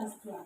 Helai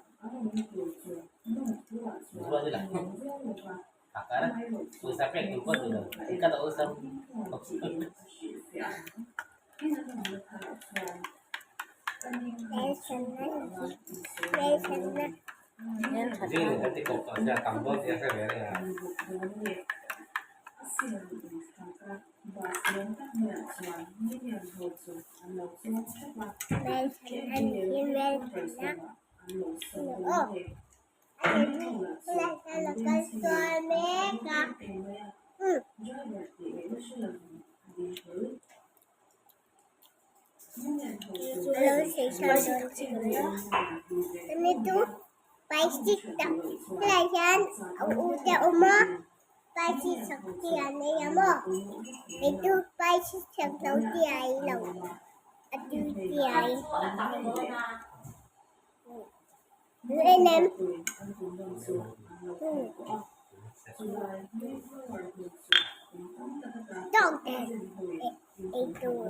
hian a u te a awm a bicycle te an nei a maw keichu bicycle lo ti ai lo a tui ti ai en em dog te ei tur.